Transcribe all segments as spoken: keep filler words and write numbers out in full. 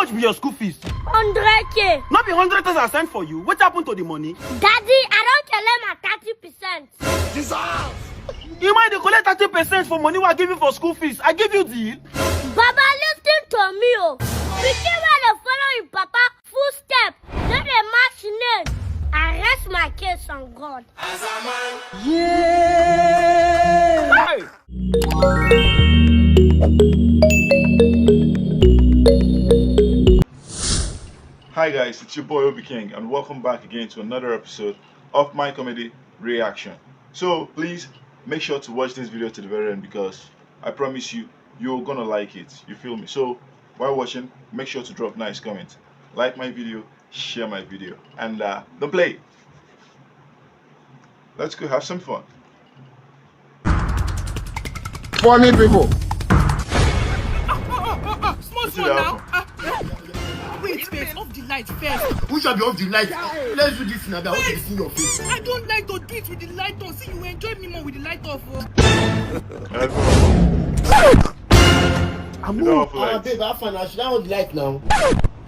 Be your school fees? Hundred K. No be hundred thousand I sent for you. What happened to the money? Daddy, I don't collect my thirty percent. Jesus! You might dey collect thirty percent for money wey I give you for school fees. I give you deal? Baba, listen to me o. Pikin wey dey follow im papa footstep, no dey match name. I rest my case on God. Yeah! Hey! Hi guys, it's your boy Obi King, and welcome back again to another episode of my comedy reaction. So please make sure to watch this video to the very end, because I promise you, you're gonna like it. You feel me? So while watching, make sure to drop nice comment, like my video, share my video, and uh, don't play. Let's go have some fun. Funny people. Small, small now. Wait first, off the light first. Who shall be off the light? Let's do this now. I want to see your face. I don't like to do it with the light on. See, you enjoy me more with the light off. Oh. Amu, our babe, how far now? Should I on the light now?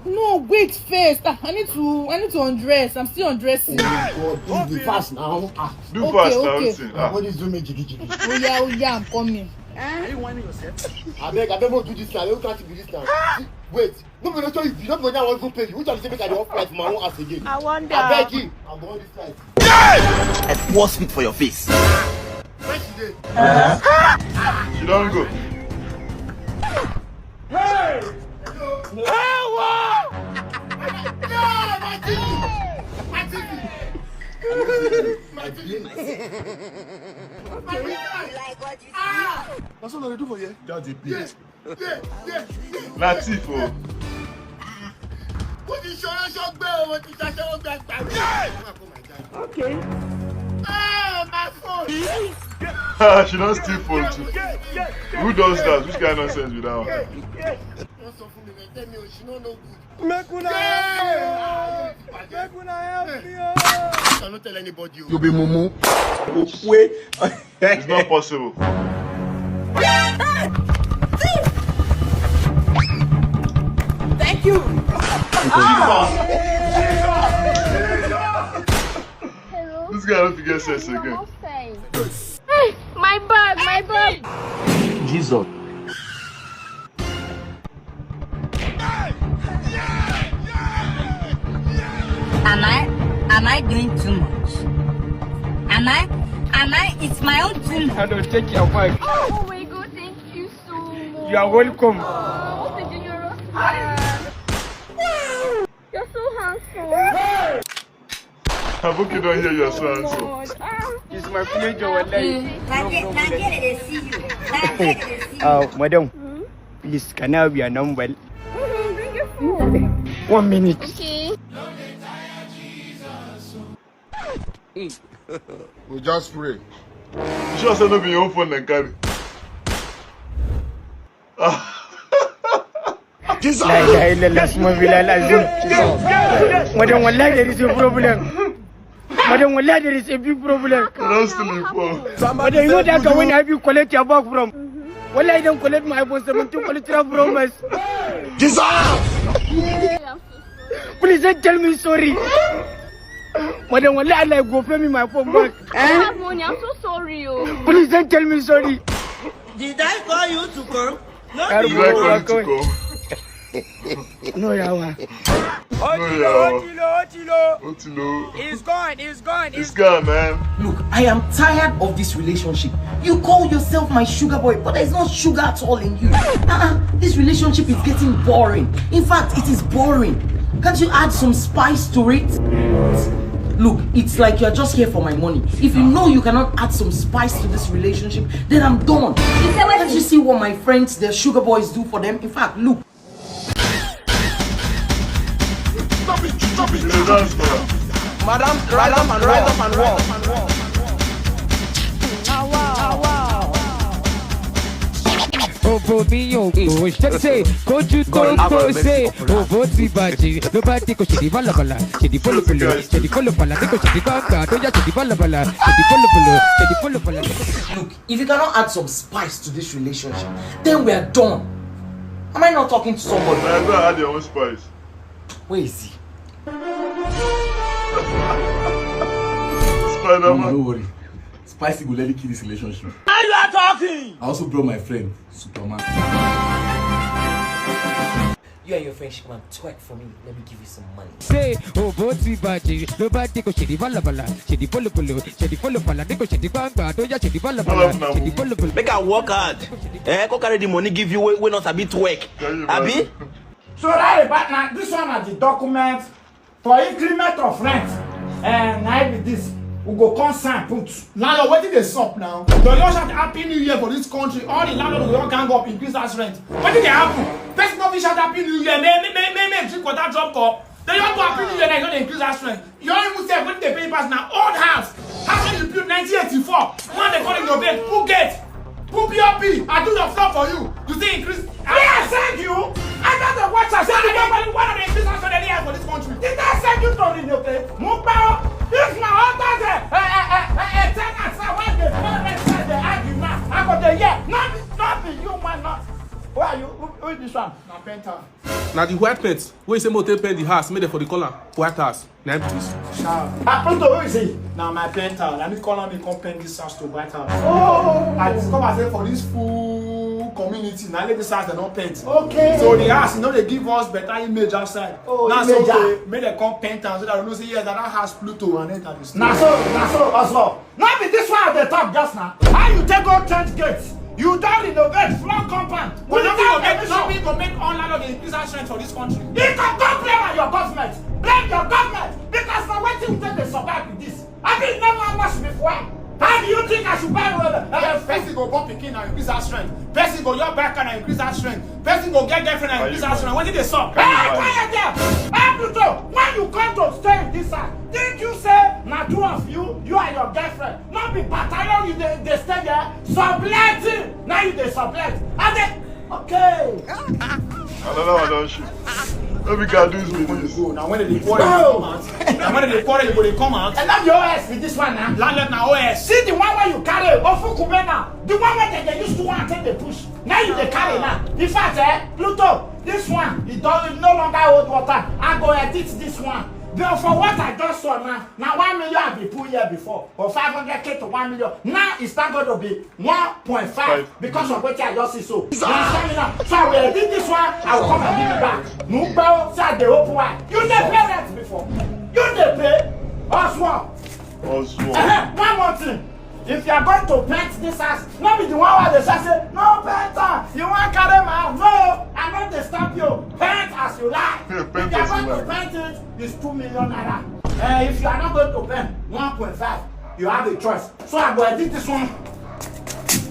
No, wait first. Ah, I need to, I need to undress. I'm still undressing. Oh God, do the fast now. Ah. Do okay, fast now, okay. Ah. What is doing jiggy jiggy? Oh yeah, oh yeah, I'm coming. Are you whining yourself? I beg, I beg, do this now. You can't do this now. Wait, no be no tell you, no be no one go pay you. Which one say make I dey off light for my own house again? I wonder. I beg you. I'm going this light. Yes! A force fit for your face. Where she dey? She don't go. Hey! Hello? Hey, what? No, my T V! My T V! My T V! My T V! Ah! That's what I do for you. That's the place. Yeah, yeah, yeah. Na thief o. Mo ti ṣọlọ́ṣọ́ gbé o, mo ti ṣaṣẹ́wó gbé àgbà mi. Okay. Ah, my phone. Ah, she don steal phone too. Who does that? Which kind of nonsense be that one? Wọ́n sọ fún mi, dem tell me o, she no no good. Make una help me o. Make una help me o. I no tell anybody o. You be mumu. Okwe. It's not possible. Thank you. Hello? This guy don't get sense again. Hey, my bag, my bag. Jesus. Am I, am I doing too much? Am I, am I, it's my own too much. Hello, take your bag. Oh my God, thank you so much. You are welcome. Oh, what a generous man. You're so handsome. Aboki don hear your so and so. It's my pleasure, wallahi. Nigeria, they see you. Uh, madam, please, can I have your number? Bring your phone. One minute. Okay. We just pray. You sure say no be your own phone dem carry? Ah. Jesus! La ilaha illallah, small bilal azim. Madam, wallahi, there is a problem. Madam, wallahi, there is a big problem. Don't sleep, oh. Madam, you know that guy when I be collect your bag from? Wallahi, don't collect my iPhone seventeen, collect your from us. Jesus! Please don't tell me sorry. Madam, wallahi, Allah go pay me my phone back. I have money. I'm so sorry, oh. Please don't tell me sorry. Did I call you to come? No, you are going to come. No, yawa. Otilo, Otilo, Otilo. It's gone, it's gone, it's gone, man. Look, I am tired of this relationship. You call yourself my sugar boy, but there's no sugar at all in you. Uh-uh, this relationship is getting boring. In fact, it is boring. Can't you add some spice to it? Look, it's like you're just here for my money. If you know you cannot add some spice to this relationship, then I'm done. Can't you see what my friends, the sugar boys, do for them? In fact, look. Stop it, stop it. Madam, rise up and rise up and walk. Obo mi o, o ṣe ṣe, kojú tó ń tó ṣe, obo ti bàjẹ́, ló bá dé kò ṣe di bálabàlà, ṣe di bólúbólú, ṣe di kólófàlà, dé kò ṣe di gbàgbà, tó yá ṣe di bálabàlà, ṣe di bólúbólú, ṣe di kólófàlà. Look, if you cannot add some spice to this relationship, then we are done. Am I not talking to somebody? I go add your own spice. Where is he? Spider-Man. No worry. Spicy go let me kill this relationship. Now you are talking. I also brought my friend Superman. You and your friend should come and twerk for me. Let me give you some money. Say, oh, bó ti bàjẹ́ ló bá dé kò ṣe di bọ́lọ̀bọ̀lọ̀, ṣe di bọ́lọ̀bọ̀lọ̀, ṣe di bọ́lọ̀bọ̀lọ̀, ní kò ṣe di gbangba tó yá ṣe di bọ́lọ̀bọ̀lọ̀, ṣe di bọ́lọ̀bọ̀lọ̀. Make I work hard. Eh, go carry the money give you wey wey no sabi twerk. Abi? So right about now, this one na the document for increment of rent. Eh, na it be this. We go come sign put. Landlord, wetin dey sup now? Dem don shout happy new year for this country. All the landlord go don gang up increase house rent. Wetin dey happen? Person no fit shout happy new year. May may may may may drink water drop cup. Dem don go happy new year now, you no dey increase house rent. Your own sef, wetin dey pay pass na old house. House wey you build nineteen eighty-four. One dey call innovate, put gate, put P O P, I do your floor for you. You still increase. Me I send you. I just dey watch am say the government one of the increase house rent anyhow for this country. Did I send you to renovate? Mo pa o. If na old house eh eh eh eh eh tenant na why dey pay rent sef dey argue now. I go dey hear. No be no be you man no. Who are you? Who, who is this one? Na painter. Na the white paint wey say make we take paint the house, make dem for dey call am white house. Na im be this. Ah, Pluto, who is he? Na my painter. Na me call am, me come paint this house to white house. Oh. I discover say for this full community, na only this house dem don paint. Okay. So the house, e no dey give us better image outside. Oh, na so image, ah. Okay, make dem come paint am so that we know say yes, na that house Pluto and enter the store. Na so, na so, Oswald. No be this one I dey talk just now. How you take go change gate? You don renovate floor compound. But nothing go make, nothing go make all landlord dey increase house rent for this country. You can go blame your government. Blame your government because na wetin we take dey survive with this. I bin never much before. How do you think I should buy well? Uh, person go born pikin and increase house rent. Person go your back and increase house rent. Person go get girlfriend and increase house rent. Wetin dey sup? Hey, quiet there. Hey, Pluto, when you come to stay in this house, did you say na two of you, you and your girlfriend? No be battalion you dey dey stay there. Subletting. Now you dey sublet. I dey okay. Another one don shoot. No be God do me this. Go. Now when they quarrel, you come out. Now when they quarrel, you go dey come out. And now your O S be this one now. Landlord na O S. See the one wey you carry, Ofu Kubena. The one wey they, they used to want take the push. Now you dey carry now. In fact, eh, Pluto, this one, e don no longer hold water. I go edit this one. But for what I just saw now, na one million I be put here before. Or five hundred K to one million. Now it's not going to be one point five because of what I just see so. You understand me now? So I will edit this one. I will come and give it back. Mugbo, say I dey open wide. You dey pay rent before. You dey pay. Oswald. Oswald. Uh-huh. One more thing. If you are going to paint this house, no be the one wey dey shout say no paint am. You wan carry my house? No, I no dey stop you. Paint as you like. Yeah, paint If you are as you going to like. Paint it, it's two million naira. Uh, if you are not going to paint, one point five. You have a choice. So I go edit this one.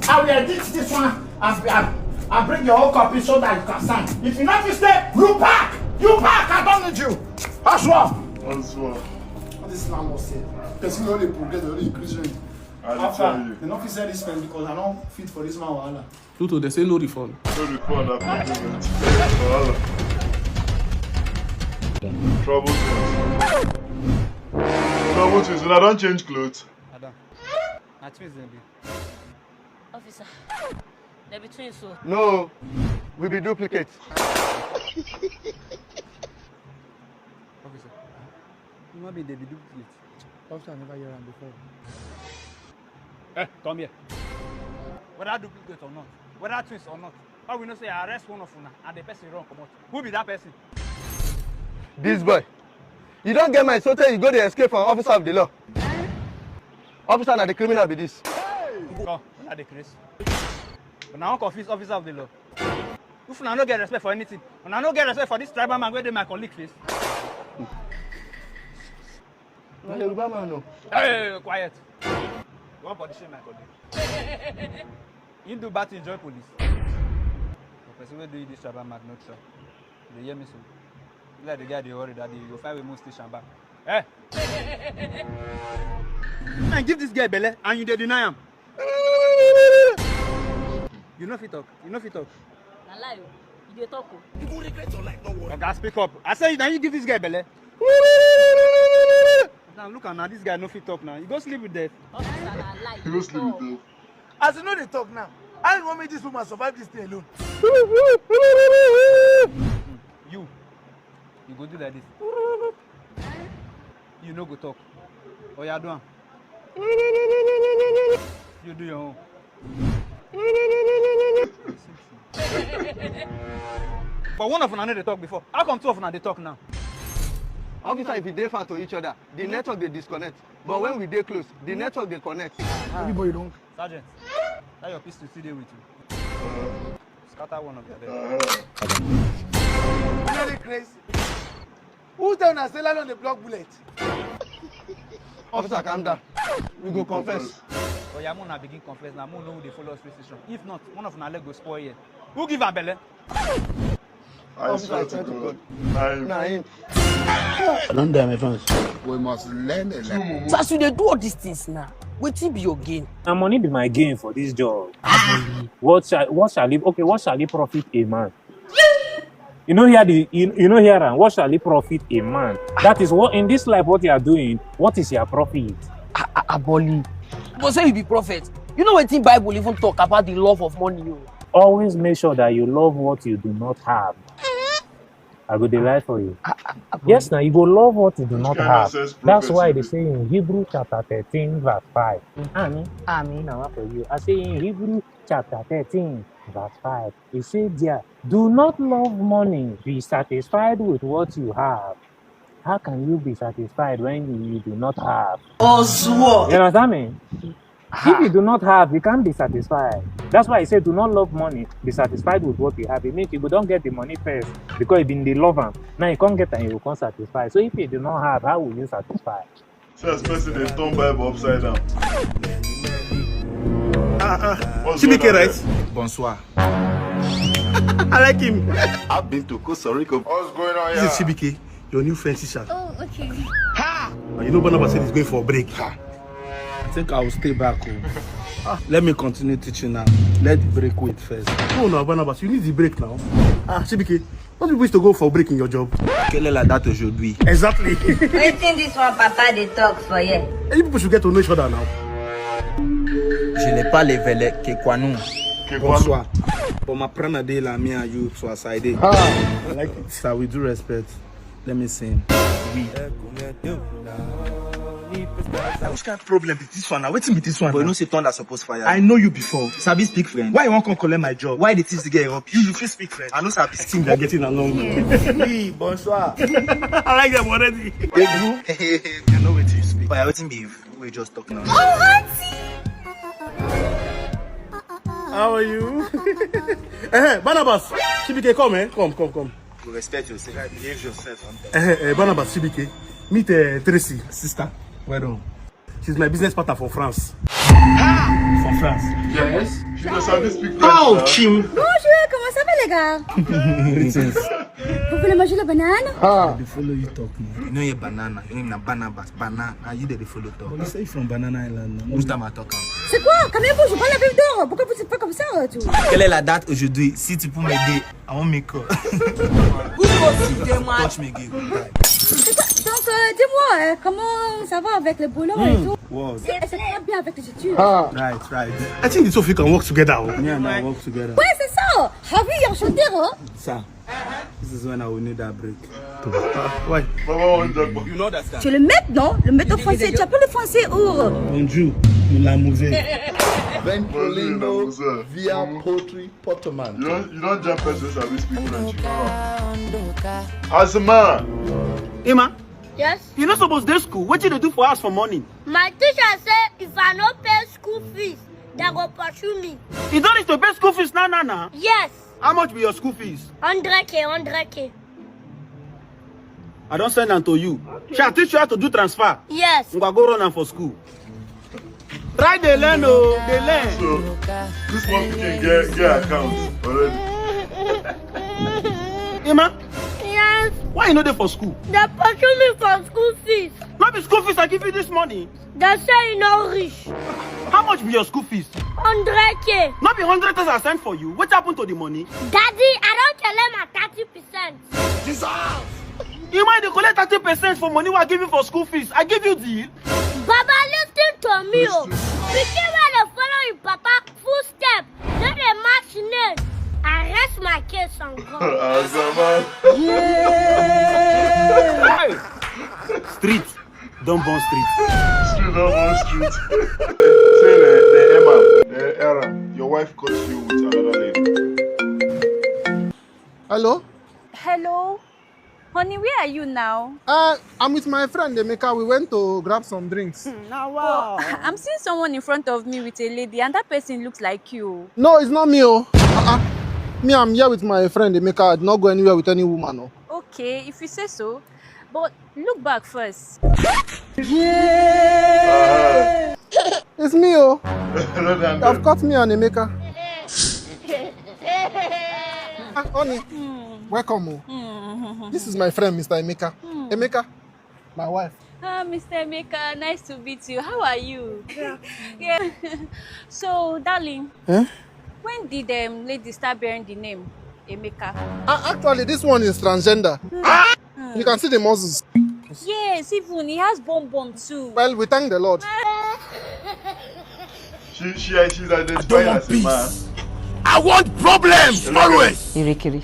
I will edit this one and, and, and bring your own copy so that you can sign. If you no fit stay, you pack. You pack. I don't need you. Oswald. Oswald. What this landlord say? Person no dey progress, dey only increase rent. I dey How tell far? You. They no fit sell this pen because I no fit for this man wahala. Pluto, they say no refund. No refund after payment. Wahala. Trouble things. Trouble things. Una don change clothes. Adam, na twins dem be. Officer, they be twins so. No, we be duplicate. Officer, you no be they be duplicate. Officer never hear am before. Eh, come here. Whether duplicate or not, whether twins or not, all we know say I arrest one of una and the person run comot. Who be that person? This boy, you don get mind so tey you go dey escape from officer of the law. Officer na the criminal be this. Come, una dey craze. Una wan confuse officer of the law. If una no get respect for anything, una no get respect for this tribal man wey dey my colleague face. Na Yoruba man o. Hey, quiet. You wan body shame my colleague? He do bad thing join police. The person wey do you this tribal man no try. You dey hear me so? Be like the guy dey worry that day. You go find way move station back. Eh? Man, give this guy belle and you dey deny am. You no fit talk. You no fit talk. Na lie o. You dey talk o. Oga, speak up. I say na you give this guy belle. Now look am now, this guy no fit talk now. You go sleep with death. Officer, na lie. You go sleep with death. As you no dey talk now, how you wan make this woman survive this thing alone? You, you go do like this. You no go talk. Oya, do am. You do your own. But one of una no dey talk before. How come two of una dey talk now? Officer, if we dey far to each other, the network dey disconnect. But when we dey close, the network dey connect. Everybody don. Sergeant, that your pistol still dey with you. Scatter one of their head. Very crazy. Who tell una say lion dey block bullet? Officer, calm down. We go confess. Oya, make una begin confess now. Make una know who dey follow us reach station. If not, one of una leg go spoil here. Who give am belle? I swear to God. Na him. I don die, my friends. We must learn a lesson. So as you dey do all these things now, wetin be your gain? Na money be my gain for this job. What shall, what shall it, okay, what shall it profit a man? You know here the, you, you know here am. What shall it profit a man? That is what in this life, what you are doing. What is your profit? A- a- Aboli. But say you be prophet. You know wetin Bible even talk about the love of money o. Always make sure that you love what you do not have. I go dey lie for you. Yes, now you go love what you do not have. That's why they say in Hebrew chapter thirteen, verse five. Amen. Amen. Now for you. I say in Hebrew chapter thirteen, verse five. He said there, "Do not love money, be satisfied with what you have." How can you be satisfied when you do not have? Ozuo. You understand me? If you do not have, you can't be satisfied. That's why I say do not love money, be satisfied with what you have. It means you go don get the money first because you been dey love am. Now you can't get and you can't satisfy. So if you do not have, how will you satisfy? Says person dey turn Bible upside down. Ah, ah. What's going on there? Chibike, right? Bonsoir. I like him. I've been to Costa Rica. What's going on here? This is Chibike, your new French teacher. Oh, okay. Ha! And you know Barnabas said he's going for a break. Ha! I think I will stay back home. Ah, let me continue teaching now. Let the break wait first. No, no, Barnabas, you need the break now. Ah, Chibike, what people used to go for break in your job? Quelle est la date aujourd'hui? Exactly. Wetin this one papa dey talk for here? And you people should get to know each other now. Je n'ai pas les vele que quoi nous. Bonsoir. But my prana dey la me and you so as I dey. Ah, I like it. Sir, with due respect, let me sing. We. Which kind of problem be this one now? Wetin be this one? But you know say thunder suppose fire. I know you before. Sabi speak French? Why you wan come collect my job? Why the things dey get up? You, you fit speak French? I know sabi. I think they're getting along. Oui, bonsoir. I like them already. Baby, I know wetin you speak. But wetin be if we just talk now? Oh, auntie! How are you? Eh, Barnabas, Chibike, come, eh? Come, come, come. You respect yourself. Behave yourself sometimes. Eh, eh, Barnabas, Chibike, meet, eh, Tracy. Sister, well done. She's my business partner for France. For France. Yes. She does have this big. Oh, Chim. Bonjour, comment ça va les gars? Greetings. Vous voulez manger la banane? Ah. They follow you talk now. You know your banana. You know na Barnabas. Banana. You dey follow talk. But you say you from Banana Island now. Who's that my talk? C'est quoi? Quand même, je parle avec Doro. Pourquoi vous êtes pas comme ça, euh, tout? Quelle est la date aujourd'hui? Si tu peux m'aider, I wan make call. Who knows if they mad? Touch me again. C'est quoi? Donc, euh, dis-moi, euh, comment ça va avec le boulot et tout? Wow. C'est c'est très bien avec les études. Ah. Right, right. I think the two of you can work together. Oh. Yeah, now work together. Ouais, c'est ça. Have you enchanté, hein? Sir, this is when I will need that break. Why? Baba wan drag back. You know that. C'est le maître, non? Le maître français. Tu appelles le français où? Bonjour, nous la mouvé. Ventrolino via poultry portomante. You don't, you don't jump person sabi speak French. Asma. Emma, yes? You no suppose dey school. Wetin you dey do for house for morning? My teacher say if I no pay school fees, they go pursue me. You don reach to pay school fees now, now, now? Yes. How much be your school fees? Hundred K, hundred K. I don send am to you. Shall I teach you how to do transfer? Yes. Ngwa go run am for school. Try dey learn o, dey learn. So, this one pikin get, get account already. Emma? Yes. Why you no dey for school? They pursue me for school fees. No be school fees I give you this morning? They say you no reach. How much be your school fees? Hundred K. No be hundred thousand I send for you. What happened to the money? Daddy, I don collect my thirty percent. Jesus! You mind dey collect thirty percent for money wey I give you for school fees? I give you deal? Baba, listen to me o. Pikin wey dey follow him papa footstep, no dey match name. I Rest my case on God. Street don born street. Street don born street. Say the the Emma, the Aaron, your wife caught you with another lady. Hello? Hello? Honey, where are you now? Uh, I'm with my friend Emeka. We went to grab some drinks. Oh, I'm seeing someone in front of me with a lady, and that person looks like you. No, it's not me. Oh. Uh-uh. Me, I'm here with my friend Emeka. I did not go anywhere with any woman. Oh. Okay, if you say so. But look back first. It's me. Oh. Well done, I've babe. Caught me and Emeka. Ah, honey, welcome. Oh. This is my friend, Mister Emeka. Emeka, my wife. Ah, Mister Emeka, nice to meet you. How are you? Yeah. So, darling, Eh? When did um, lady start bearing the name Emeka? Ah, actually, this one is transgender. You can see the muscles. Yes, even he has bum bum too. Well, we thank the Lord. She she she's identified as a man. I want problems always. Erékeré.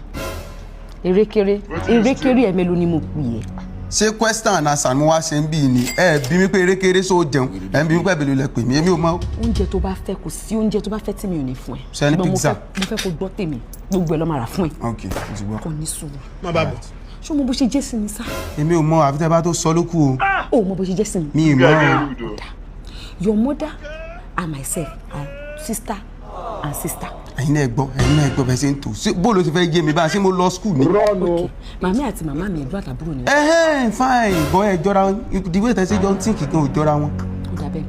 Erékeré. What is Erékeré ẹ̀ mélòó ni mo pè é? Ṣé question and answer ni wá ṣe ń bí ni? Ẹ bí mi pé erékeré só jẹun, ẹ ń bí mi pé èló lẹ pè mí, èmi ò mọ. Oúnjẹ tó bá fẹ́, kò sí oúnjẹ tó bá fẹ́ tí mi ò ní fún ẹ. Ṣé ní Ṣùgbọ́n mo pizza? fẹ́- Mo fẹ́ kó gbọ́ tèmi, gbogbo ẹ̀ ló máa rà fún ẹ. Ok, mo ti gbọ́. Kò ní sùúrù. Má bàa bọ̀. Ṣé o mọ bó ṣe jẹ́ sí mi sá? Èmi ò mọ, àfi tẹ́ bá tó sọ ló kù o. O ò mọ bó ṣe jẹ́ sí mi. Mi ì mọ o. Your mother and myself are sister and sister. Ẹ̀yin náà gbọ́, ẹ̀yin náà gbọ́ bẹ́ẹ̀ ṣe ń tò. Ṣé bó ló ti fẹ́ yé mi báyìí? Ṣé mo lọ school ni? Okay, màmí àti màmá mi ẹ̀gbọ́n àtàbúrò ni wọ́n. Ẹ̀hẹ́n, fine. Bọ́ ẹ jọra wọn. The way tẹ́ ṣe jọ ń think gan ò jọra wọn. Ó dà bẹ́ẹ̀,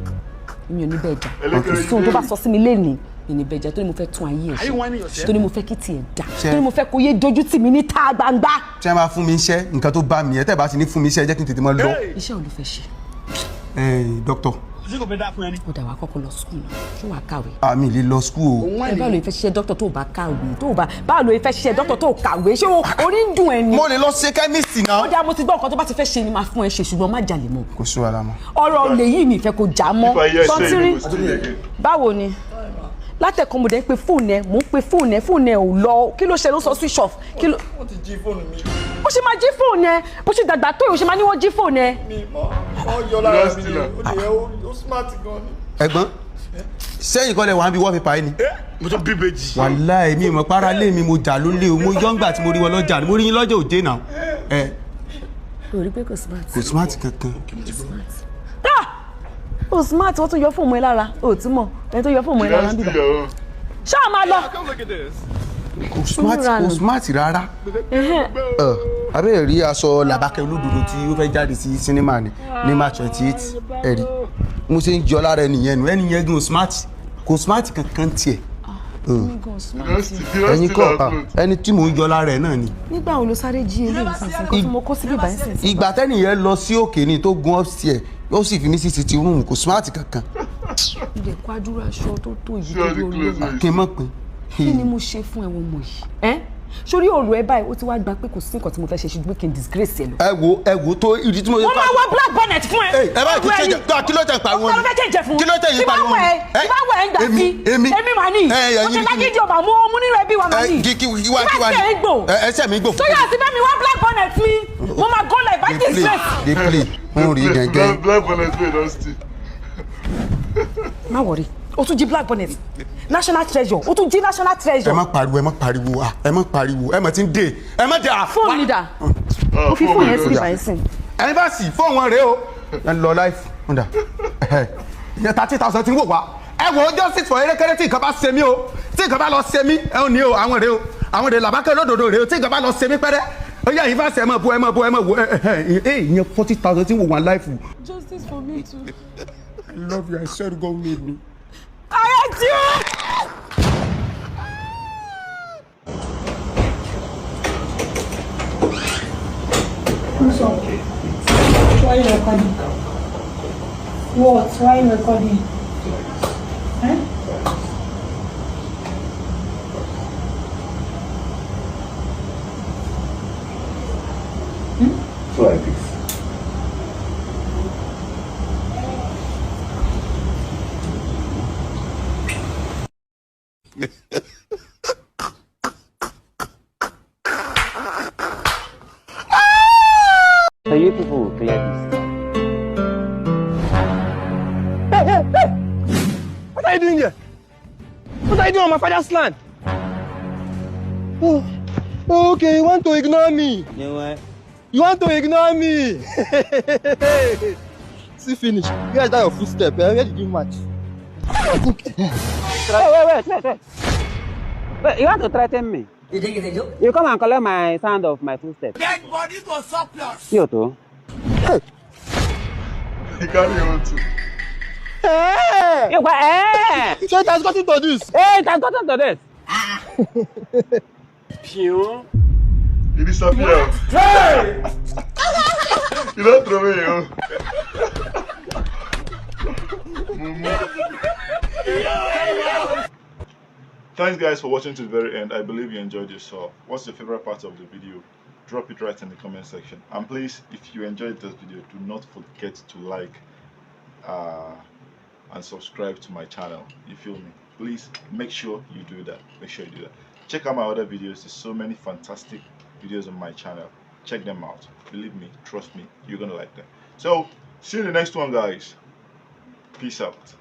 mi ò ní bẹ́ẹ̀ jà. Àti sóhun tó bá sọ sí mi lénìí, mi ò ní bẹ́ẹ̀ jà, torí mo fẹ́ tún ayé ẹ̀ ṣe, torí mo fẹ́ kí tiẹ̀ dà, Ṣé- torí mo fẹ́ kó yé dojú tì mí níta gbangba. Tí wọ́n bá fún mi iṣẹ́, nǹkan tó bá mi ẹ̀, tẹ́ bá ti ní fún mi iṣẹ́, jẹ́ kí n tètè máa lọ. Iṣẹ́ wo ló fẹ́ ṣe? Ẹ dókítọ̀, Ó dà, wá kọ́kọ́ lọ school náà, ṣé wàá kàwé? Àmì lè lọ school o. Ẹ báwo ló fẹ́ ṣe dókítà tó bá kàwé, tó bá báwo ló fẹ́ ṣe dókítà tó kàwé, ṣé o- orí ń dùn ẹ ni? Mo lè lọ ṣe chemist Ó náà. dà, mo ti gbọ́ nǹkan tó bá ti fẹ́ ṣe ni máa fún ẹ ṣe, ṣùgbọ́n má jalè mọ́. Kò sí wàhálà mọ́. Ọ̀rọ̀ olè yìí mi fẹ́ kó já mọ́. If I hear say Sọtírí, you go steal again. Báwo ni? Látẹ̀kọ́ mo dẹ̀ ń pe fóònù ẹ, mò ń pe fóònù ẹ, fóònù ẹ ò lọ. Kí ló ṣe ló sọ switch off? Kí ló? Wọ́n ti jí fóònù mi. Ó ṣe máa jí fóònù ẹ, bó ṣe dàgbà tó yìí, ó ṣe máa ní wọ́n jí fóònù ẹ. Mi mọ́, wọ́n yọ lára mi ni. Ó lè yẹ ó ó smart gan ni. Ẹ̀gbọ́n, sẹ́yìn kọ́lẹ̀ wà á bí wallpaper yìí ni. Mo tún bí bèjì. Wàláì, mi ò mọ̀ para lé mi, mo jà ló lé o. Mo yọ́ ńgbà tí mo rí wọn lọ́jà, mo rí yín lọ́jà òde náà. Ẹ Ò rí pé kò smart. Kò smart kankan. Ah! Ó smart, wọ́n tún yọ fóònù ẹ lára. Ó tún mọ̀, ẹni tó yọ fóònù ẹ lára ń bíbá. Ṣáà máa lọ. Kò smart, kò smart rárá. Ẹ, abẹ́rẹ́ rí aṣọ làbákẹ́ olódodo tí ó fẹ́ jáde sí sinimá ni ní March twenty eight. Ẹ rí, mo ṣe ń jọ lára ẹnìyẹn nu, ẹnìyẹn gan smart, kò smart kankan tiẹ̀. Ẹ, ẹ̀yin kọ́, ah, ẹni tí mò ń jọ lára ẹ̀ náà ni. Nígbà wo ló sáré jí ilé ìsinsìn kan tí mo kó síbí báyìí sínsìn? Ìgbà tẹ́nìyẹn lọ sí òkè ni tó gun upstairs, ó sì fi mí sí sitting room, kò smart kankan. Ilé kó adúrú aṣọ tó tó yìí tó lórí lórí. Kí n mọ̀ pé. Kí ni mo ṣe fún ẹ, wọ́n mọ̀ yìí? Ẹ́? Sórí ọ̀rọ̀ ẹ báyìí, ó ti wá gba pé kò sí nǹkan tí mo fẹ́ ṣe ṣùgbọ́n kí n disgrace ẹ lọ. Ẹ wo, ẹ wo tó ìdí tí mo. Wọ́n máa wọ black bonnet fún ẹ. Ẹ bá kí ló tẹ̀ kí ló tẹ̀ pariwo? Kí ló fẹ́ kí n jẹ fún? Kí ló tẹ̀ yín pariwo? Tí bá wẹ̀ ẹ́, tí bá wẹ̀ ẹ́ ń gbà sí. Èmi, èmi. Èmi màá ní. Ẹ, ẹ, Ó ti yín lágídí ọba mú ọmú nínú ẹbí wa màá ní. Ẹ, kí kí kí wá kí wá Tí bá ni? tẹ̀ ẹ́ gbò. Ẹ, ẹsẹ̀ mi gbò. Sóyà sí bá mi wá black bonnet mi. Mo máa gọ́ lẹ̀ bá Dey play, disgrace. dey play. Mo rí gẹ́gẹ́. Black bonnet wey don steal. Má worry. O tún jí black bonnet. National treasure. O tún jí national treasure. Ẹ má pariwo, ẹ má pariwo, ah, ẹ má pariwo, ẹ má ti ń dé, ẹ má dé, ah. Fóònù mi dà? Mo fi fóònù yẹn sí ibà yẹn sìn. Ẹ bá sì fóònù wọn rèé o. Ẹ lọ life. Ń dà. Ẹ, ìyẹn thirty thousand ti ń wò wá. Ẹ wò ó, justice for erékéré tí nǹkan bá ṣe mí o. Tí nǹkan bá lọ ṣe mí, ẹ ò ní o, àwọn rèé o. Àwọn rèé làbákẹ́ lódodo rèé o. Tí nǹkan bá lọ ṣe mí pẹ́rẹ́. Ó yẹ ìfàsẹ̀ ẹ mọ̀ bó ẹ mọ̀ bó ẹ mọ̀ wò. Ẹ, ẹ, ẹ, ẹ, ìyẹn forty thousand ti ń wò wá life. Justice for me too. I love you, I swear God made me. Ayé tí ó. What's up? Why you recording? What? Why you recording? Eh? Hmm? So like this. You people will clear this. Hey, hey, hey! What are you doing here? What are you doing on my father's land? Oh, okay, you want to ignore me? You know what? You want to ignore me? See finish. Where is that your footstep? Eh? Where did you match? Wait, wait, wait, wait, wait. Wait, you want to threaten me? You think it's a joke? You come and collect my sand of my footstep. Dead body go surplus. You too. He carry your own too. Hey! You go, eh! So it has gotten to this. Hey, it has gotten to this. Pew. He disappear. Hey! You don't throw away your own. Mumu. Thanks guys for watching to the very end. I believe you enjoyed yourself. What's your favorite part of the video? Drop it right in the comment section. And please, if you enjoyed this video, do not forget to like uh, and subscribe to my channel. You feel me? Please make sure you do that. Make sure you do that. Check out my other videos. There's so many fantastic videos on my channel. Check them out. Believe me, trust me, you're gonna like them. So, see you in the next one, guys. Peace out.